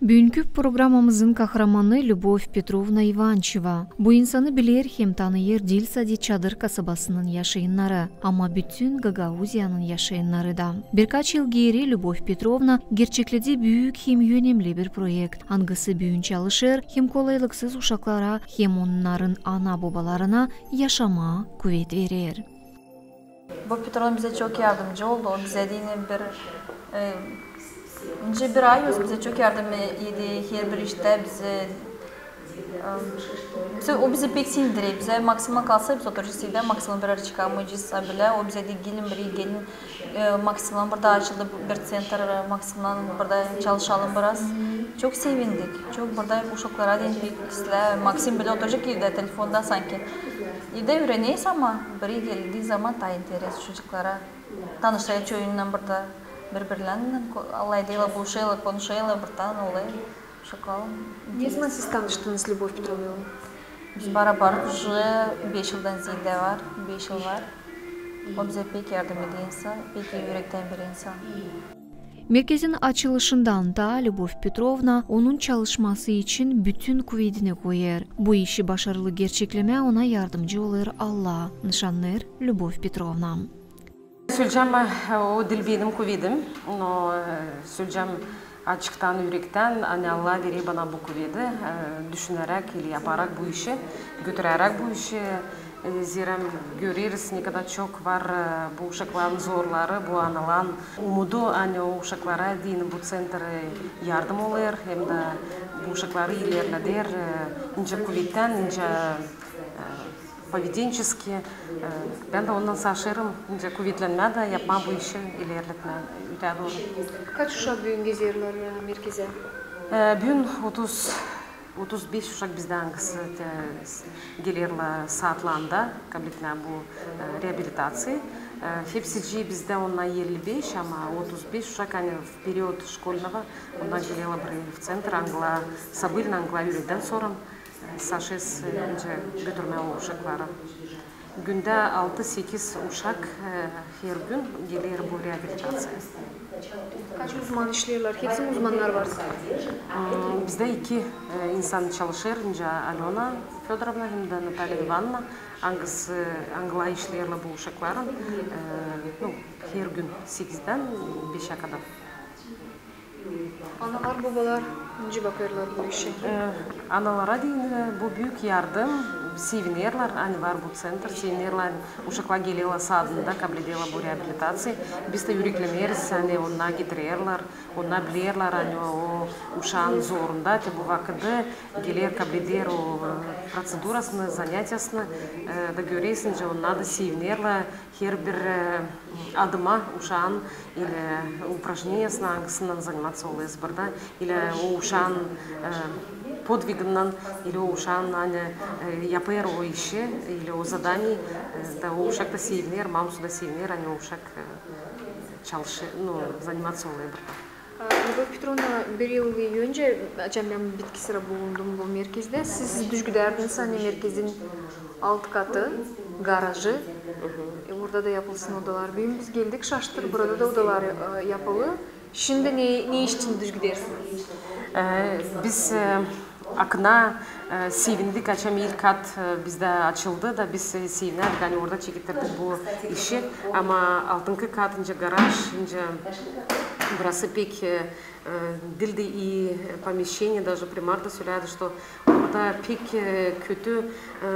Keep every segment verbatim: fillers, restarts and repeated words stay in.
Büünkü programamızın kahramanı Lübov Petrovna İvançeva. Bu insanı biler hem tanıyêr diil sade Çadır kasabasının yaşayannarı, ama bütün Gagauziyanın yaşayannarı da. Birkaç yıl geeri Lübov Petrovna gerçekledi büük hem önemli bir proekt, angısı büün çalışêr hem kolaylıksız uşaklara, hem onnarın ana-bobalarına yaşamaa kuvet verer. Lübov Petrovna bizä çok yardımcı oldu. O bizä deyni bir, e, nicä bir ay olsun bizä çok yardım edi, herbir iştä bizä, e, bizä, o bizä pek sevindirer. Bizä maksimal kalsa, biz oturacez evdä, maksimal bir arada çıkamayacez, a bölä o bizä deer, gelin bir gelin, e, maksimal burada açıldı bir ţentr, e, maksimal burada çalışalım biraz. Çok sevindik. Çok burada uşaklara deyni pek islää. Maksim bölä oturacek evdä, telefonda sanki. Evdä üürener, ama biri geldii zaman taa interes uşacıklara. Tanışêr çoyunnan burada, biri-birindän ko-, alaydılar, buluşêrlar, konuşêrlar, buradan olêr uşaklar. Ne zaman siz tanıştınız Lübov Petrovnaylan? Biz barabar uje beş yıldan zeedä var, beş yıl var. O bizä pek yardım eden insan, pek ii ürektän bir insan. Merkezin açılışından taa Lübov Petrovna onun çalışması için bütün kuvedini koyêr. Bu işi başarılı gerçeklemää ona yardımcı olêr Allah, nışannêêr Lübov Petrovna. Söleyecäm, e, o diil benim kuvedim, no, e, söleyecäm açıktan, ürektän, ani Allah verer bana bu kuvedi, e, düşüneräk ili yaparak bu işi, götüreräk bu işi, e, zerä göreriz, ne kadar çok var, e, bu uşakların zorları, bu anaların umudu, ani o uşaklara deyni bu ţentr yardım olêr, hem dä bu uşakları ilerleder, e, nicä kuvettän, nicä, e, поведенчески, e, bän dä ondan savaşêrım, nicä kuvetlenmää dä yapmaa bu işi, ilerletmää ötää dooru. Kaç uşak büün gezerlär, e, merkezä? E, büün otuz, otuz beş uşak bizdä, angısı te, s-, gelerlär saatlarında kabletmää bu, e, reabilitaţiya. E, hepsicii bizdä onnar elli beş, ama otuz beş uşak, ani в период школьного, onnar gelerlär burayı, в центр, angılar sabaalän, angılar üüredän sora. Savaşêrız, e, nicä götürmää o uşakları. Gündä altı-sekiz uşak, e, her gün geler bu reabilitaţiyaya. Kaç uzman işleerlär? Hepsi mi uzmannar var? Hmm, bizdä iki, e, insan çalışêr, nicä Alöna Födorovna hem dä Natalya İvanovna, angısı, angılar işleerlär bu uşakların, e, nu, her gün sekizdän beşä kadar. Analar, bobalar nicä bakêrlar bu işä? E, analara deyni bu büük yardım, sevinerlär, ani var bu ţentr, sevinerlär, ani uşaklar gelerlär saadında, kablederlär bu reabilitaţiya. Biz dä ürekleneriz, ani onnar getirerlär, onnar bilerlär, ani o, o uşaan zorunda, te bu vakıdı geler, kableder o, e, proţedurasını, zanatyasını, e, da görersiniz, onnar da sevinerlär, herbir, e, adıma uşaan ili upražneniyasını, angısınnan zanimaţa olêrız burada, ili o uşaan, e, podviginnän, ili o uşaan, ani, e, yapêr o işi, ili o zadaniyi, e, da o uşak da seviner, mamusu da seviner, ani o uşak, e, çalışêr, nu, zanimaţa olêr burada. Lübov Petrovna, bir yıl öncä, açan bän bitki sıra bulundum bu merkezdä, siz düzgüdärdiniz, ani merkezin alt katı, garajı, e, orada da yapılsın odalar. Büün biz geldik, şaştır, burada da odalar, e, yapılı. Şindi ne, ne için düzgüdärsiniz? E, biz, e, akına, e, sevindik, açan ilk kat, e, bizdä açıldı da biz, e, sevinärdik, ani orada çekettirdik bu işi. Ama altınkı kat, nicä garaj, nicä burası pek, e, e, diil dä ii помещение, даже primar da söledi, что orada pek, e, kötü, e,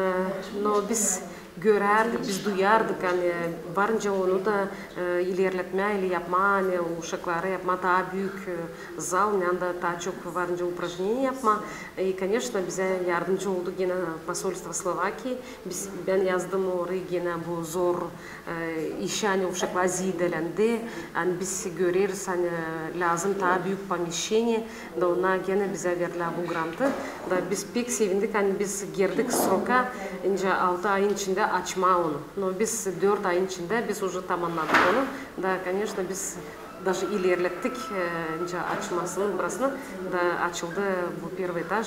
no biz görärdik, biz duyardık, ani var nicä onu da, e, ilerletmää ili yapmaa, ani uşaklara yapmaa taa büük, e, zal, ani da taa çok var nicä upražneniya yapmaa. E, конечно, bizä yardımcı oldu genä посольство Словакии. Biz, bän yazdım orayı genä bu zor, e, işi, ani uşaklar zeedelendi, ani biz göreriz, ani lääzım taa büük помещение, da onnar genä bizä verdilär bu grantı. Da biz pek sevindik, ani biz girdik срока, nicä altı ayın içindä açmaa onu. No biz dört ayın içindä biz уже tamamnadık onu. Da, конечно, biz даже ilerlettik, e, nicä açmasını, burasını. Da açıldı bu первый этаж.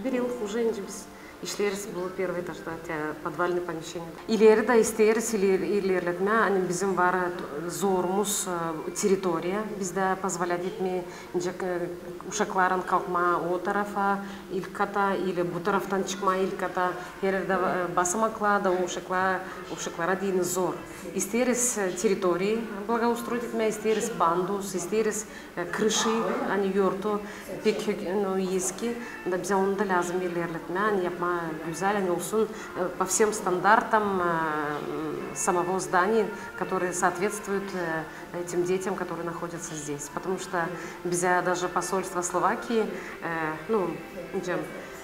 Bir yıl уже nicä biz İsteeriz bu первый этажда, te, подвальное помещение. İleri dä isteeriz iler-, ilerletmää, ani bizim var, e, zorumuz, e, teritoriya bizdä pozvolät etmeer, nicä, e, uşakların kalkmaa o tarafa, ilk kata, ili bu taraftan çıkmaa ilk kata, hererdä, e, basamaklarda o uşakla-, uşaklara deyni zor. İsteeriz, e, teritoriya благоустроить etmää, isteeriz pandus, isteeriz e, крыши, ani yortu pek, no, eski, da bizä onu da lääzım ilerletmää, ani yapmaa gözäl, ani olsun, e, по всем стандартам, e, самого здания, которые соответствуют, e, этим детям, которые находятся здесь. Потому что bizä даже посольство Словакии, e, no, nicä,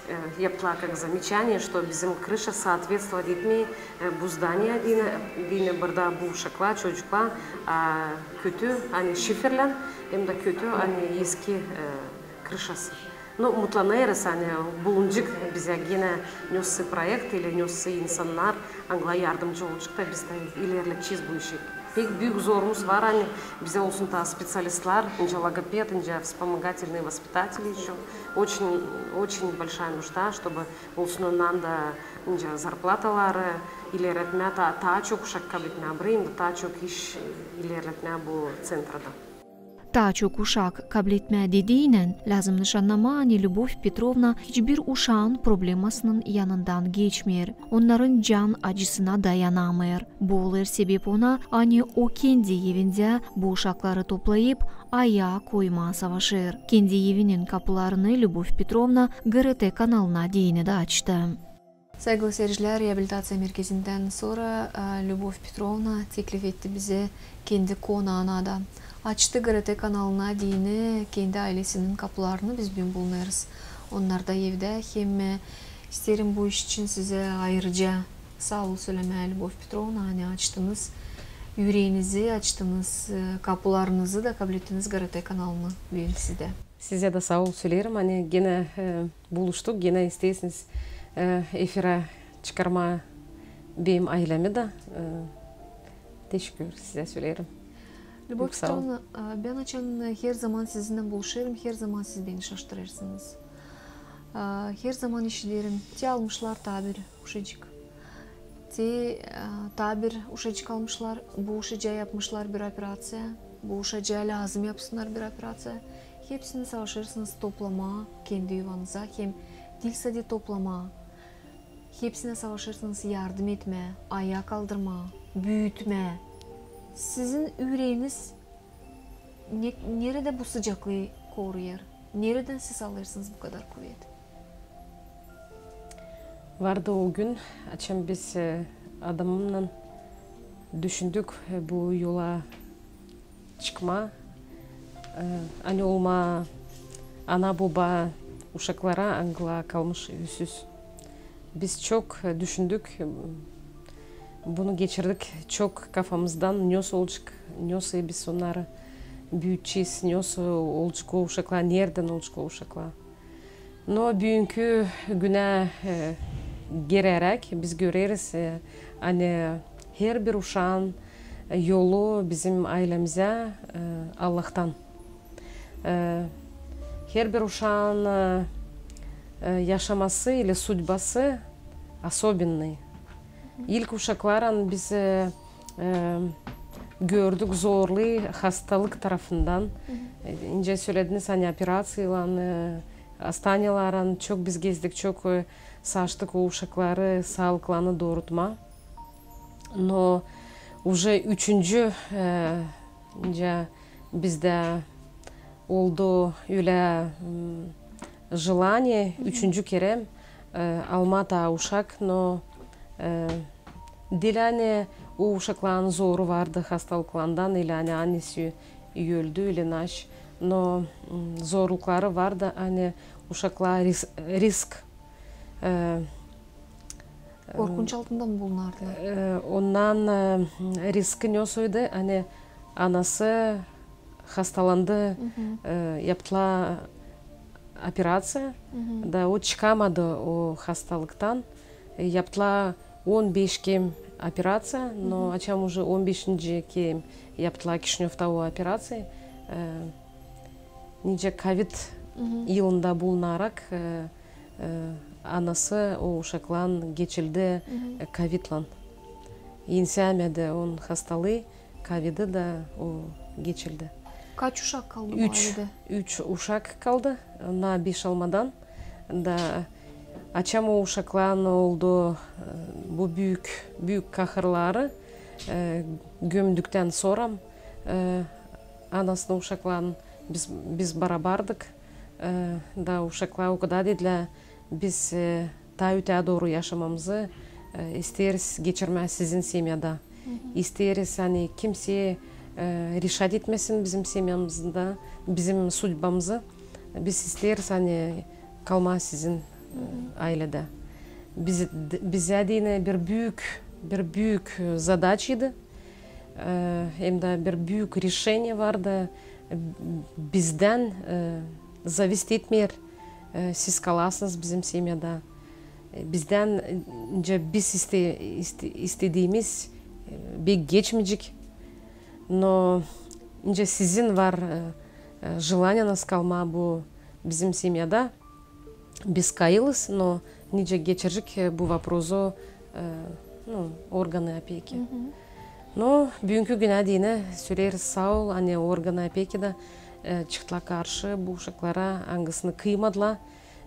e, yaptılar как замечание, что bizim крыша соответствовать etmeer, e, bu здания deyni, deyni burada bu uşaklar, çocuklar, a, kötü, ani şiferlän, hem dä kötü, ani eski, e, крышası. No, umutlanêrız, ani bulunacek bizä genä nesä proekt ili nesä insannar, angılar yardımcı olacek da biz dä ilerledecez bu işi. Pek büük zorumuz var, ani bizä olsun taa специалистлар, nicä логопед, nicä вспомогательный воспитатель ещё. Очень, очень большая нужда, чтобы olsun onnan da, nicä, зарплаталары, ilerletmää, taa, taa çok uşak kabletmää burayı, hem dä taa çok iş ilerletmää bu ţentrada. Taa çok uşak kabletmää dediynän, lääzım nışannamaa, ani Lübov Petrovna hiçbir uşaan problemasının yanından geçmeer, onnarın can acısına dayanamêêr. Bu olêr sebep ona, ani o kendi evindä bu uşakları toplayıp, ayaa koymaa savaşêr. Kendi evinin kapularını Lübov Petrovna GRT kanalına deyni dä açtı. Saygılı seyircilär, reabilitaţiya merkezindän sora, e, Lübov Petrovna teklif etti bizä kendi konaana da. Açtı GRT kanalına deyni kendi aylesinin kapularını, biz büün bulunêrız onnarda evdä. Hem, e, isteerim bu iş için sizä ayırıca saa ol sölemää, Lübov Petrovna, ani açtınız üreenizi, açtınız, e, kapularınızı da kablettiniz GRT kanalını büün sizdä. Sizä dä saa ol söleerim, ani genä, e, buluştuk, genä isteersiniz, e, efirä çıkarmaa benim aylämi dä, e, teşekkür sizä söleerim. Lübov Petrovna, e, bän açan, e, herzaman sizinnän buluşêrım, herzaman siz beni şaştırêrsınız. E, herzaman işiderim, te almışlar taa bir uşacık. Te, e, taa bir uşacık almışlar, bu uşacaa yapmışlar bir operaţiya, bu uşacaa lääzım yapsınnar bir operaţiya. Hepsini savaşêrsınız toplamaa kendi yuvanıza, hem diil sade toplamaa. Hepsinä savaşêrsınız yardım etmää, ayaa kaldırmaa, büütmää. Sizin üreeniz ne-, neredä bu sıcaklıı koruyêr? Neredän siz alêrsınız bu kadar kuvet? Vardı o gün, açan biz, e, adamımnan düşündük, e, bu yola çıkmaa, e, ani olmaa ana-boba uşaklara, angılar kalmış üüsüz. Biz çok, e, düşündük, e, bunu geçirdik çok kafamızdan, nesoy olacek, nesoy biz onnarı büütecez, nesoy olacek o uşaklar, neredän olacek o uşaklar. No büünkü günä, e, geräräk biz göreriz, e, ani herbir uşaan, e, yolu bizim aylämizä, e, Allahtan. E, herbir uşaan, e, e, yaşaması ili судьбасы особенный. İlk uşaklaran biz, e, e, gördük zorluyu hastalık tarafından. E, nicä sölediniz, ani operaţiyaylan, e, astanelerdän çok biz gezdik, çok, e, savaştık o uşakları saalıklanı doorutmaa. No уже üçüncü, e, nicä bizdä oldu ölä, m, желание, üçüncü kerä, e, almaa taa uşak, no, e, diil ani o uşakların zoru vardı hastalıklandan, ili ani annesi öldü, ili naş, no, m, zorlukları vardı, ani uşaklar ris-, risk, e, Korkunç altında mı bulunardılar? E, ondan, e, riski nesoydu, ani anası hastalandı, e, yaptılar operaţiya, da o çıkamadı o hastalıktan. E, yaptılar on beş kerä operaţiya, no açan уже on beşinci kerä yaptılar Kişinövda o operaţiya. E, nicä kovid yılında bulunarak, e, e, Anası o uşaklan geçildi, e, kovidlan. Ensäämedi onun hastalıı, kovidi da o geçildi. Kaç uşak kaldı bu aylada? Üç uşak kaldı, na beş almadan. Da açan o uşaklan oldu, e, bu büük, büük kahırları, e, gömdüktän sora, e, anasını uşaklan biz, biz barabardık. E, da uşaklar o kadar dedilär, biz, e, taa ötää dooru yaşamamızı, e, isteeriz geçirmää sizin semyada. İsteeriz, ani kimsey, e, reşat etmesin bizim semyamızda, bizim sudbamızı. Biz isteeriz, ani kalmaa sizin, e, ayledä. Biz, bizä deyni bir büük, bir büük, e, zadaçaydı. E, hem dä bir büük reşeniye vardı. E, bizdän, e, zavist etmeer, e, siz kalasınız bizim semyada. E, bizdän, e, nicä biz iste-, iste-, istediimiz, e, bek geçmeyecek. No nicä sizin var, e, e, желаниенız kalmaa bu bizim semyada. Biz kayılız, no nicä geçirecek, e, bu вопросу, e, nu, органы опеки. No büünkü günä deyni söleeriz saa ol, ani органы опеки da, e, çıktılar karşı bu uşaklara, angısını kıymadılar.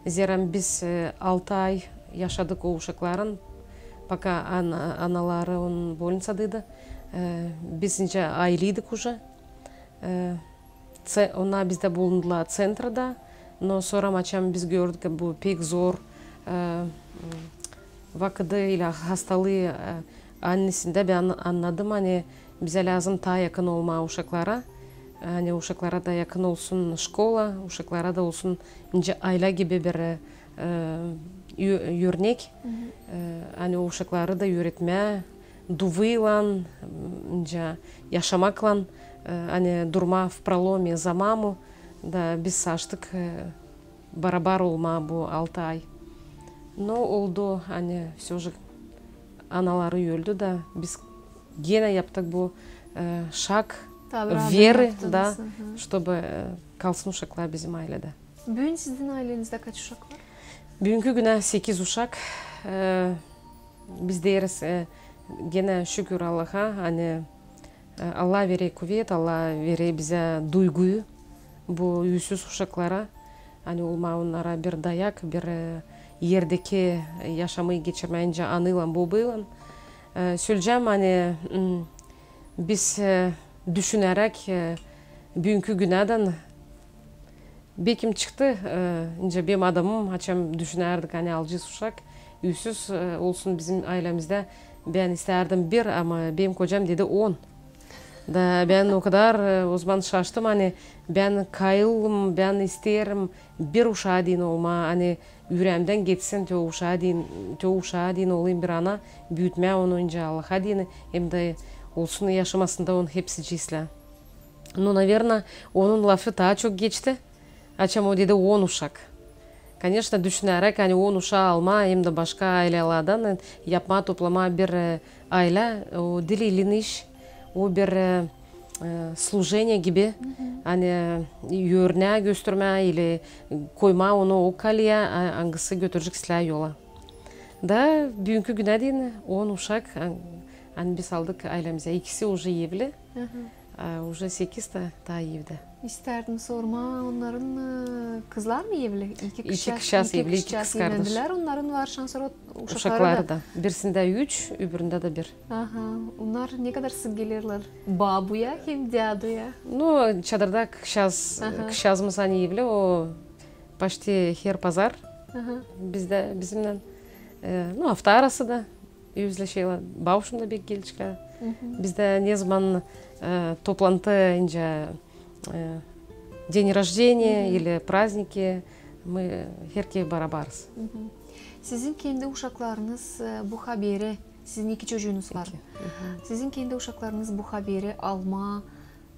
Zerä biz, e, altı ay yaşadık o uşakların, пока ana-, anaları onun bolniţadaydı. E, biz nicä ayleydik уже. E, ce-, onnar bizdä bulundular ţentrada, no sora açan biz gördük, bu pek zor, e, m, vakıdı ilä hastalıı, e, annesindä bän annadım, ani bizä lääzım taa yakın olmaa uşaklara, ani uşaklara da yakın olsun şkola, uşaklara da olsun nicä aylä gibi bir, e, ö-, örnek, e, ani o uşakları da üüretmää, duvuylan, nicä yaşamaklan, e, ani durmaa в проломе за маму, da biz saştık, e, barabar olmaa bu altı ay. No oldu, ani всё же anaları öldü da biz genä yaptık bu, e, şag веры, да, чтобы, e, kalsın uşaklar bizim ayledä. Büün sizin aylenizdä kaç uşak var? Büünkü günä sekiz uşak. E, biz deeriz, e, genä şükür Allaha, ani, e, Allah verer kuvet, Allah verer bizä duyguyu bu üüsüz uşaklara. Ani olmaa onnara bir dayak, bir, e, erdeki yaşamayı geçirmää nicä anaylan, bobaylan. E, söleyecäm, ani, m, biz, e, düşüneräk, e, büünkü günädän bekim çıktı, e, nicä benim adamım, açan düşünärdik, ani alacez uşak, üüsüz, e, olsun bizim aylämizdä. Bän istärdim bir, ama benim kocam dedi on. Da bän o kadar, e, ozaman şaştım, ani bän kayılım, bän isteerim bir uşaa deyni olmaa, ani üräämdän geçsin, te o uşaa deyni, te o uşaa deyni olayım bir ana, büütmää onu nicä Allaha deyni, hem dä olsun yaşamasında onun hepsi cisle. Ну, наверно, onun lafı taa çok geçti. Açan o dedi on uşak. Конечно, düşünäräk, ani on uşaa almaa hem dä başka aylelerdän yapmaa, toplamaa bir, e, aylä, o diil elin iş, o bir, e, e, служение gibi, ani, e, örnää göstermää ili koymaa onu o koleyä, a, angısı götürecek islää yola. Da büünkü günä deyni on uşak, an-, ani biz aldık aylämizä. İkisi уже evli. A, уже sekiz tä taa evdä. İstärdim sormaa, onnarın, e, kızlar mı evli? İki kızçaaz evli, iki kızçaaz evlendilär. Onnarın var şansları, uşakları da. Birisindä üç, öbüründä dä bir. Aha, onnar ne kadar sık gelerlär babuya hem däduya? Ну, çadırda kızçaaz, kızçaazımız ani evli, o почти her pazar bizdä, bizimnän, e, ну, afta arası da. Özleşerlär, bauşum da bek gelecklär. Bizdä ne zaman, e, toplantı, nicä, e, день рождения или праздники, мы herkez barabarız. Sizin kendi uşaklarınız, e, bu haberi, sizin iki çocuunuz var. Sizin kendi uşaklarınız bu haberi almaa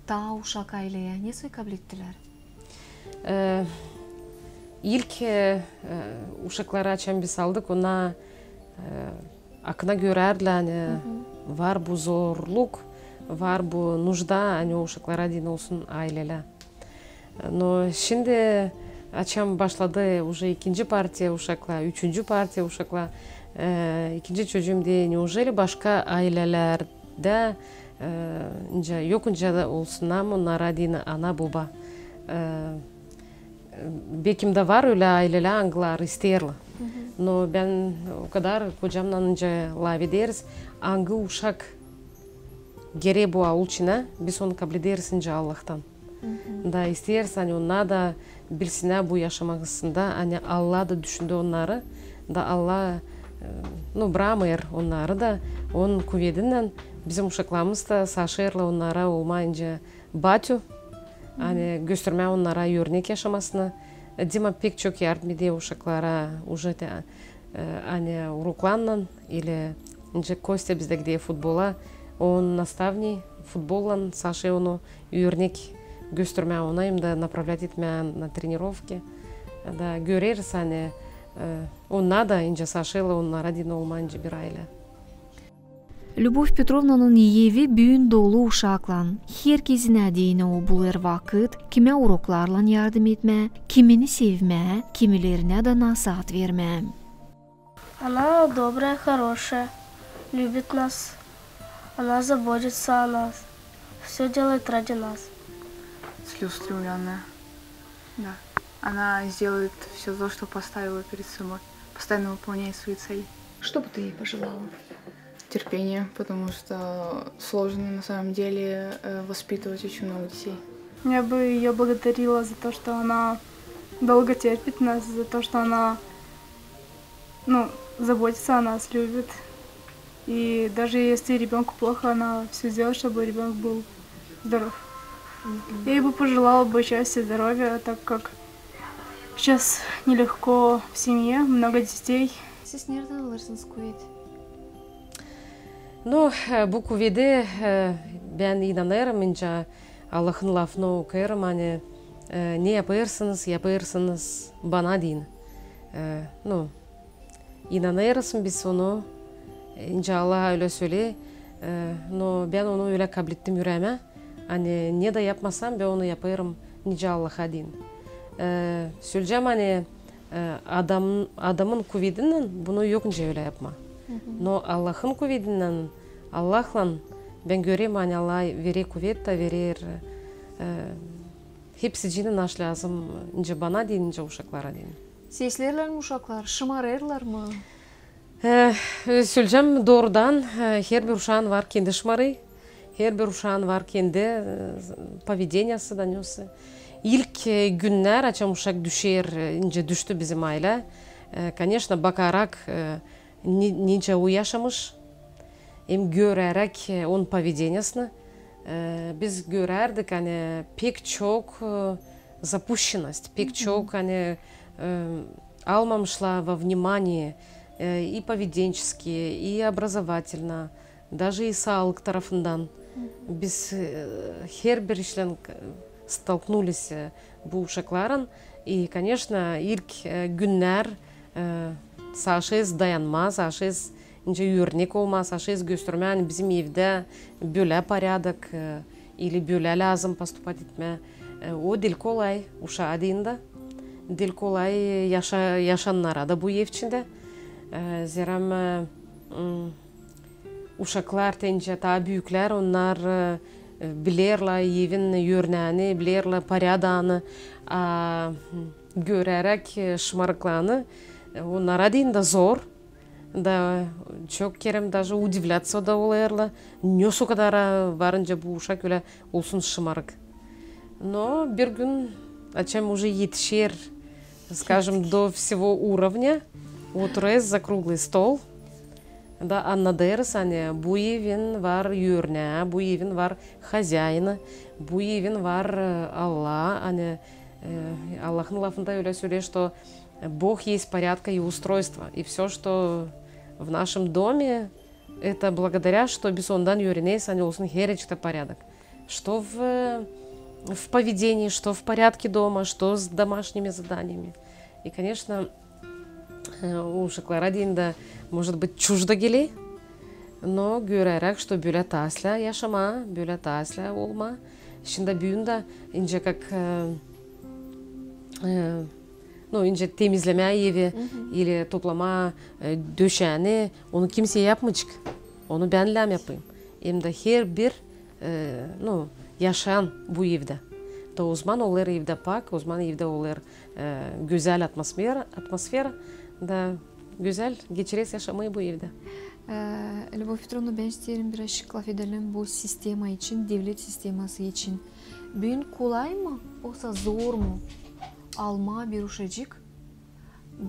taa uşak ayleyä ne soy kabul ettilär? E, ilk, e, e, uşakları açan biz aldık, ona, e, akına görärdilär, ani var bu zorluk, var bu нужда, ani o uşaklara deyni olsun aylelär. Но şindi, e, Açan başladı uje ikinci partiya uşaklar, üçüncü partiya uşaklar, e, ikinci çocuum deer, neujeli başka aylelerdä, e, nicä, yok nicä dä olsun, ama onnara deyni ana-boba. E, bekim dä var ölä aylelär, angıları isteerlär. No bän o kadar kocamnan nicä lafederiz, angı uşak geler bu aul içinä, biz onu kablederiz nicä Allahtan. Da isteeriz, ani onnar da bilsinnär bu yaşamasında, ani Allah da düşündü onnarı, da Allah, e, no, brakmêêr onnarı da, onun kuvedindän bizim uşaklarımız da savaşêrlar onnara olmaa nicä batyu, ani göstermää onnara örnek yaşamasını. Dima pek çok yardım eder uşaklara uje te, e, ani uroklarlan, ili nicä Kostya bizdä gider futbola, on nastavni, futbollan savaşêr onu örnek göstermää ona, hem dä направлять etmää na тренировки. Da göreriz, ani, e, onnar da nicä savaşêrlar onnara deyni olmaa nicä bir aylä. Lübof Petrovnanın evi büün dolu uşaklan. Herkezinä deyni o bulêr vakıt, kimä uroklarlan yardım etmää, kimini sevmää, kimilerinä dä nasaat vermää. Она добрая, хорошая, любит нас. Она заботится о нас. Всё делает ради нас. Целеустремлённая. Да. Она сделает всё то, что поставила перед собой. Постоянно выполняет свои цели. Что бы ты ей пожелала? Терпение, потому что сложно на самом деле, э, воспитывать очень много детей. Я бы её благодарила за то, что она долго терпит нас, за то, что она, ну, заботится о нас, любит. И даже если ребёнку плохо, она всё сделает, чтобы ребёнок был здоров. Я ей бы пожелала бы счастья, здоровья, так как сейчас нелегко в семье, много детей. Siz neredän alêrsınız kuvet? No, e, bu kuvedi, e, bän inanêrım, nicä Allahın lafını okuyêrım, ani, e, ne yapêrsınız, yapêrsınız bana deyni. E, no, inanêrız biz onu, e, nicä Allah ölä söleer, e, no bän onu ölä kablettim üreemä, ani ne dä yapmasam, bän onu yapêrım nicä Allaha deyni. E, söleyecäm, ani, e, adam, adamın kuvedindän bunu yok nicä ölä yapmaa. No Allahın kuvedindän, Allahlan bän görerim, ani Allah verer kuvet da verer, e, hepsicini, naşey lääzım, nicä bana deyni, nicä uşaklara deyni. Sesleerlär mi uşaklar, şımarêrlar mı? E, söleyecäm doorudan, e, herbir uşaan var kendi şımarıı, herbir uşaan var kendi, e, povedeniyası da nesä. İlk, e, günnär, açan uşak düşer, e, nicä düştü bizim aylä, e, koneşno, bakarak, e, ni-, nicä o yaşamış, hem göräräk, e, onun povedeniyasını, e, biz görärdik, ani pek çok, e, запущенность, pek çok, ani, e, almamışlar во внимание, e, и поведенчески, и образовательно, даже и saalık tarafından. Biz, e, herbir işlän столкнулись, e, bu uşaklarlan. И, koneşno, ilk, e, günnär, e, savaşêrız dayanmaa, savaşêrız nicä örnek olmaa, savaşêrız göstermää, ani bizim evdä bölä порядок, e, ili bölä lääzım поступать etmää. E, o diil kolay uşaa deyni dä, diil kolay yaşa-, yaşayannara da bu ev içindä. E, zerä, e, m, uşaklar te nicä taa büüklär, onnar, e, bilerlär evin örneeni, bilerlär порядогу, a göräräk, e, şımarıklarını, e, onnara deyni dä zor. Da çok kerä даже удивляться da olêrlar, nesä o kadar, e, var nicä bu uşak ölä olsun şımarık. No bir gün, açan уже etişer, скажем, до всего уровня, oturêrız za круглый стол, da annadêrız, ani bu evin var örnää, bu evin var hozayini, bu evin var, e, Allah, ani, e, Allahın lafında ölä söleer, что Бог есть порядка и устройства. И всё, что в нашем доме, это благодаря, что biz ondan üüreneriz, ani olsun herecik tä порядок. Что в, в поведении, что в порядке дома, что с домашними заданиями. И, конечно, e, uşaklara deyni dä, может быть, чуждо geler, no göräräk, что bölä taa islää yaşamaa, bölä taa islää olmaa. Şindi büün dä nicä как, e, e, no, incä temizlemää evi ili toplamaa, e, döşäni, onu kimsey yapmayacek. Onu bän lääzım yapayım. Hem dä herbir, e, no, yaşayan bu evdä. Da ozaman olêr evdä pak, ozaman evdä olêr, e, gözäl atmosfera, atmosfera, da gözäl geçiräs yaşamayı bu evdä. E, Lübov Petrovna, bän isteerim birazcık lafedelim bu sistema için, devlet sisteması için. Büün kolay mı, osa zor mu almaa bir uşacık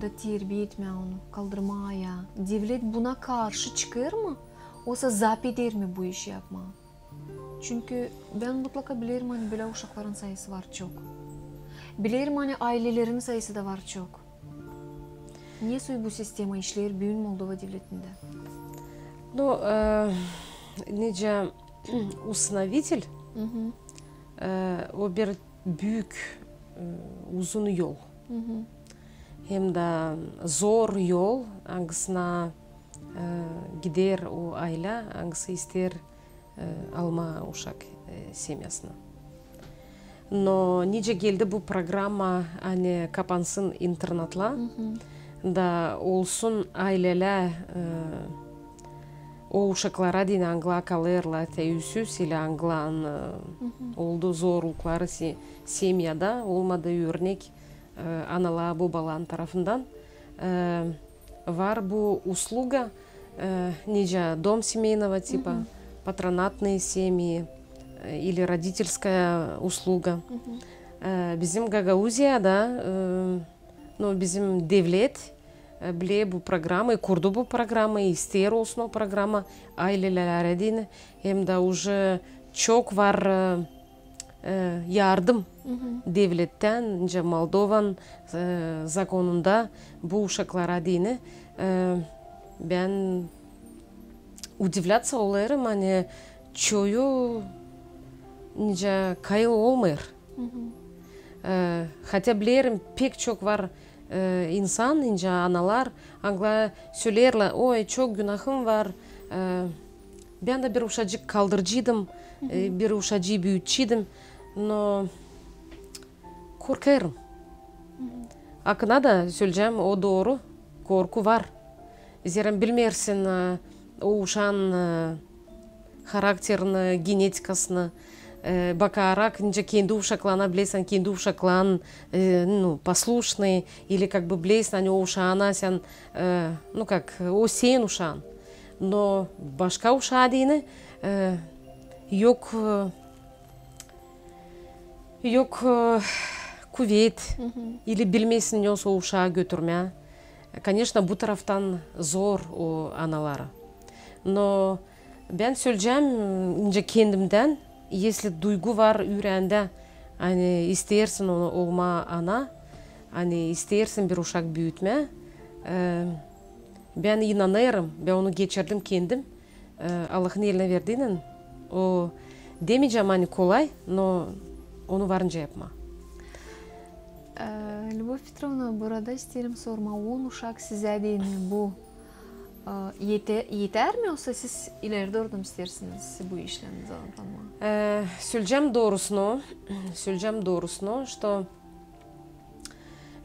da terbiya etmää onu, kaldırmaa ayaa? Devlet buna karşı çıkêr mı, osa zaap eder mi bu işi yapmaa? Çünkü bän mutlaka bilerim, ani bölä uşakların sayısı var çok. Bilerim, ani aylelerin sayısı da var çok. Nesoy bu sistema işleer büün Moldova devletindä? No, e, nicä usınovitel, e, o bir büük, e, uzun yol. Hem dä zor yol, angısına, e, gider o aylä, angısı isteer, e, almaa uşak, e, semyasına. No nicä geldi bu programa, ani kapansın internatlar, da olsun aylelär, e, o uşaklara deyni, angılar kalêrlar tüüsüz ili angıların, e, oldu zorlukları se-, semyada, olmadı örnek, e, analar, bobalar tarafından, e, var bu usluga, e, nicä дом семейного типа, патронатные семьи, e, ili родительская услуга. E, bizim Gagauziyada, e, no, bizim devlet, e, bile bu programayı, kurdu bu programayı, isteer olsun o programa aylelärä deyni, hem dä uje çok var, e, e, yardım devlettän, nicä Moldovanın, e, zakonunda bu uşaklara deyni, e, bän удивляться olêrım, ani çoyu nicä kayıl olmêêr. E, hatya bilerim, pek çok var, e, insan, nicä analar, angılar söleerlär: "Oy, çok günahım var, e, bän dä bir uşacık kaldırcıydım, e, bir uşacıı büütçiydim, no korkêrım." Akına da söleyecäm, o dooru, korku var. Zerä bilmeersin, e, o uşaan, e, harakterini, genetikasını, e, bakarak, nicä kendi uşaklarına, bilersin, kendi uşakların, e, no, послушный, ili как бы bilersin, ani o uşaana sän, e, no как, o senin uşaan. No başka uşaa deyni, e, yok, e, yok, e, kuvet, ili bilmeersin, ne o uşaa götürmää. Конечно, bu taraftan zor o analara. No bän söleyecäm, nicä kendimdän, если duygu var üreendä, ani isteersin onu olmaa ana, ani isteersin bir uşak büütmää, e, bän inanêrım, bän onu geçirdim kendim, e, Allahın elinä verdiyni, o, demeyecäm, ani kolay, no onu var nicä yapmaa. E, Lübov Petrovna, burada isteerim sormaa, on uşak sizä deyni bu, e, yete-, etär mi, osa siz ileri dooru isteersiniz bu işlän zanaatlanmaa? E, söleyecäm doorusunu, söleyecäm doorusunu, что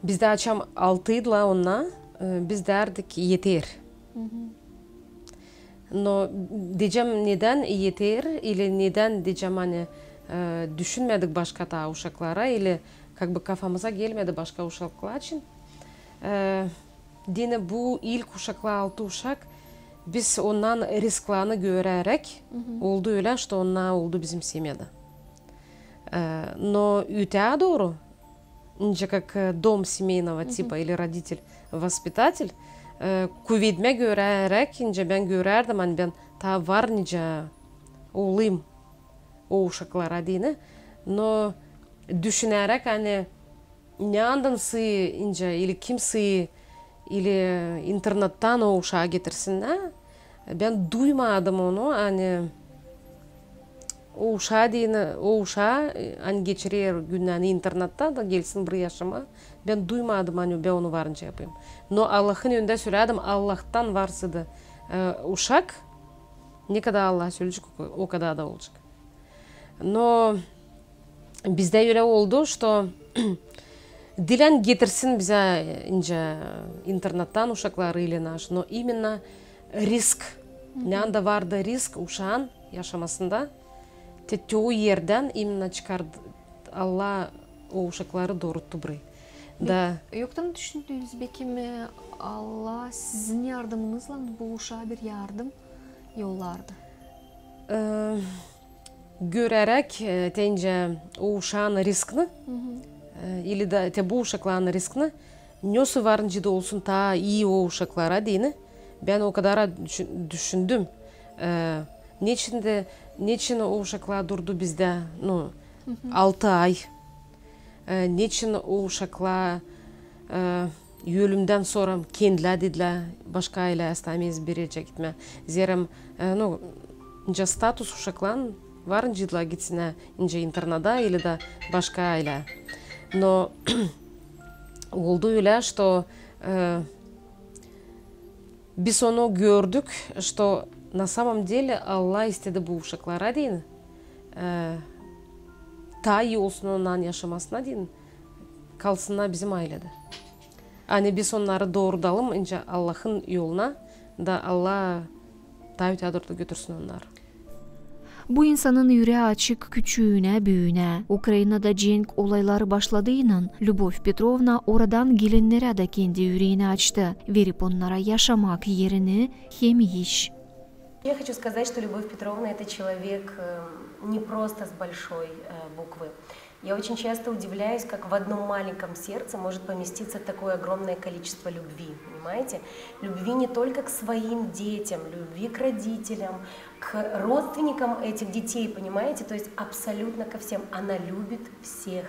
bizdä açan altıydılar onnar, e, biz därdik: eter. No deyecäm, nedän eter, ili nedän deyecäm, ani, e, düşünmedik başka taa uşaklara, ili как бы kafamıza gelmedi başka uşaklar için. E, deyni bu ilk uşaklar, altı uşak, biz onnan risklarını göräräk, oldu ölä, что onnar oldu bizim semyada. E, no ötää dooru, nicä как, e, дом семейного типа ili родитель-воспитатель, e, kuvedimä göräräk, nicä bän görärdim, ani bän taa var nicä olayım o uşaklara deyni. No düşünäräk, ani neandan sıı nicä, ili kim sıı, ili internattan o uşaa getirsinnär. Bän duymadım onu, ani o uşaa deyni, o uşaa, e, ani geçirer günnäni internatta da gelsin burayı yaşamaa. Bän duymadım, ani bän onu var nicä yapayım. No Allahın önündä sölädim, Allahtan varsa da, e, uşak, ne kadar Allah söleyecek, o, o kadar da olacek. No bizdä ölä oldu, что Dilän getirsin bizä, e, nicä internattan uşakları ile naş, no imenna risk. Neredä vardı risk uşaan yaşamasında, te o erdän imenna çıkardı, Allah o uşakları dooruttu burayı. Da. Yoktan düşündünüz beki mi, Allah sizin yardımınızlan bu uşaa bir yardım yollardı? E, göräräk, e, te nicä o uşaan riskini, e, ili da te bu uşakların riskini, nesoy var nicä dä olsun taa ii o uşaklara deyni, bän o kadar düşün-, düşündüm. E, neçin dä, neçin o uşaklar durdu bizdä, nu, altı ay. E, neçin o uşaklar, e, ölümdän sora kendilär dedilär, başka aylää istämeeriz bir erä gitmää. Zerä, e, nu, nicä status uşakların var nicä da gitsinnär nicä internada ili da başka aylää. No oldu ölä, что, e, biz onu gördük, что на самом деле Allah istedi bu uşaklara deyni, e, taa ii olsun onnarın yaşamasına deyni, kalsınnar bizim ayledä. Ani biz onnarı doorudalım nicä Allahın yoluna, da Allah taa ötää dooru götürsün onnarı. Bu insanın ürää açık küçüünä, büünä. Ukrainada cenk olayları başladıynan Lübov Petrovna oradan gelennerä dä kendi üreeni açtı, verip onnara yaşamak erini hem iş. Я хочу сказать, что Любовь Петровна — это человек, эм, не просто с большой, э, буквы. Я очень часто удивляюсь, как в одном маленьком сердце может поместиться такое огромное количество любви, понимаете? Любви не только к своим детям, любви к родителям, к родственникам этих детей, понимаете? То есть абсолютно ко всем. Она любит всех.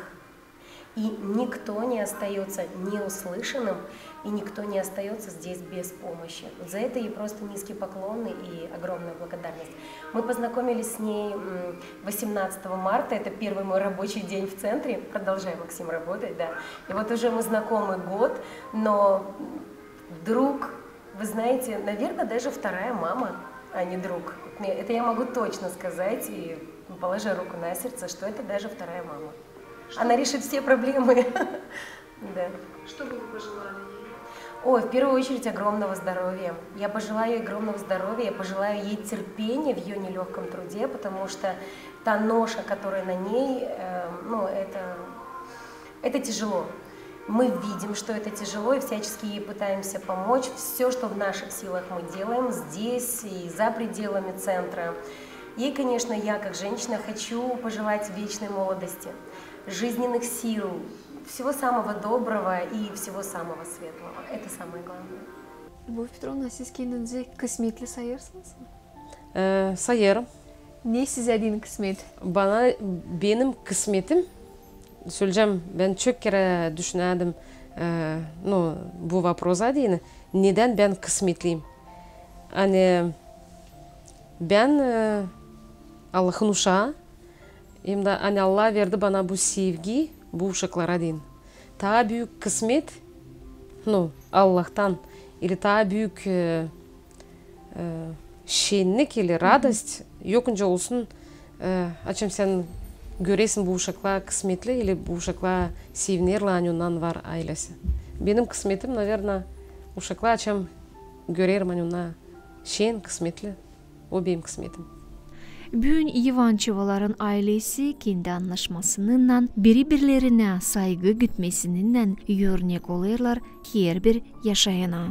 И никто не остаётся неуслышанным, и никто не остаётся здесь без помощи. За это ей просто низкий поклон и огромная благодарность. Мы познакомились с ней, м, восемнадцатого марта, это первый мой рабочий день в центре. Продолжай, Максим, работать, да. И вот уже мы знакомы год, но вдруг, вы знаете, наверное, даже вторая мама, а не друг. Не, это я могу точно сказать и положа руку на сердце, что это даже вторая мама. Она решит все проблемы. Да. Что бы вы пожелали ей? Ой, в первую очередь огромного здоровья. Я пожелаю ей огромного здоровья, я пожелаю ей терпения в её нелёгком труде, потому что та ноша, которая на ней, э, ну, это, это тяжело. Мы видим, что это тяжело, и всячески ей пытаемся помочь. Всё, что в наших силах, мы делаем здесь и за пределами центра. Ей, конечно, я, как женщина, хочу пожелать вечной молодости, жизненных сил, всего самого доброго и всего самого светлого. Это самое главное. Любовь Петровна, siz kendinizi kısmetli sayırsınız mı? E, sayêrım. Ne sizä deyni kısmet? Bana, benim kısmetim, söleyecäm, bän çok kerä düşünärdim, e, nu, bu voprosa deyni, nedän bän kısmetliyim. Ani bän, e, Allahın uşaa, hem dä ani Allah verdi bana bu sevgi, bu uşaklara deyni. Taa büük kısmet, nu, Allahtan, ili taa büük, e, e, şennik ili radost yok nicä olsun, e, açan sän göresin bu uşaklar kısmetli ili bu uşaklar sevinerlär, ani onnarın var aylesi. Benim kısmetim, наверно, uşaklar, açan görerim, ani onnar şen, kısmetli. O benim kısmetim. Büün Ivançevaların aylesi kendi annaşmasınınnan, biri-birlerinä saygı gütmesinindän örnek olêrlar herbir yaşayana.